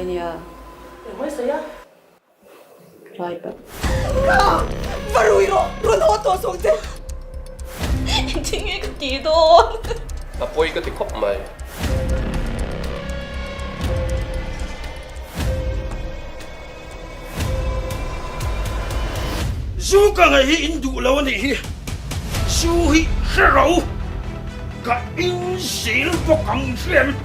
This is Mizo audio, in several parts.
ngai nia. Engmai sawi a? Ka rai palh. Ka va rui rawh, rawn haw tawh sawng che. Engtin nge ka tih dawn? A pawi ka ti khawp mai. Zu ka ngaih hi in duh lo a nih hi. Zu hi hre ro. Ka in zel bawk ang hriam.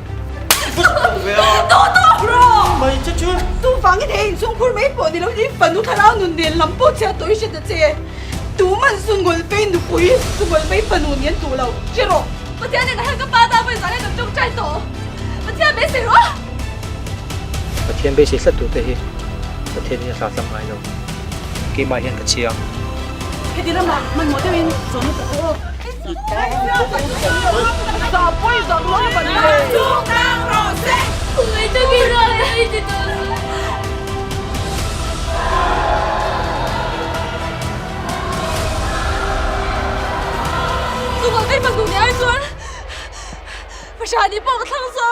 Mai che chu. Chuvangin he inchhungkhur mai pawh ni lovin fanu thlarau nun nen lam pawh chhiat tawh i hre ta che. Tuman Sungawlpei nupui, Sungawlpei fanu nih an duh lo. Hre rawh. Pathian in a hel ka pa ta vawi zan hian kan tawngtai tawh. Pathian beisei rawh. Pathian beisei hlat tur te hi Pathian in a hla tlang ngai lo. Keimah hian ka chiang. Heti lamah hmanhmawh deuhin zawhna ka pawh. Chuvang vek fanu ni ai chuan Hriani pawh ka thlang zo.